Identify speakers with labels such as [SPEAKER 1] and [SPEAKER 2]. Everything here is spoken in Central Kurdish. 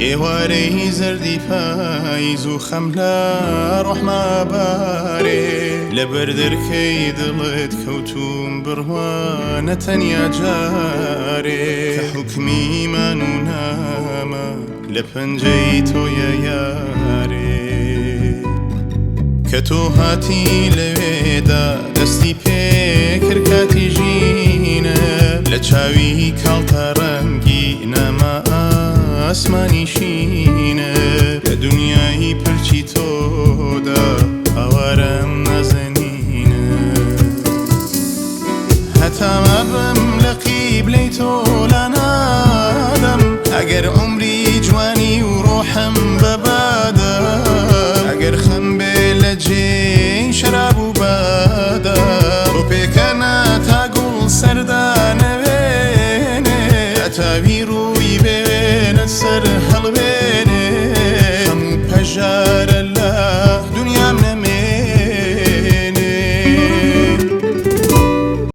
[SPEAKER 1] ئێوارەی زەردی پایز و خەم لە ڕۆحما بارێ. لەبەر دەرکەی دڵت کەوتووم بڕوانە تەنیا جارێ. کە حوکمی مان و نامان لە پەنجەی تۆیە یارێ. کە تۆ هاتی لەوێدا دەستی پێکرد کاتی ژینە. لە چاوی کاڵتە ڕەنگی نەما ئاسمانی شینە.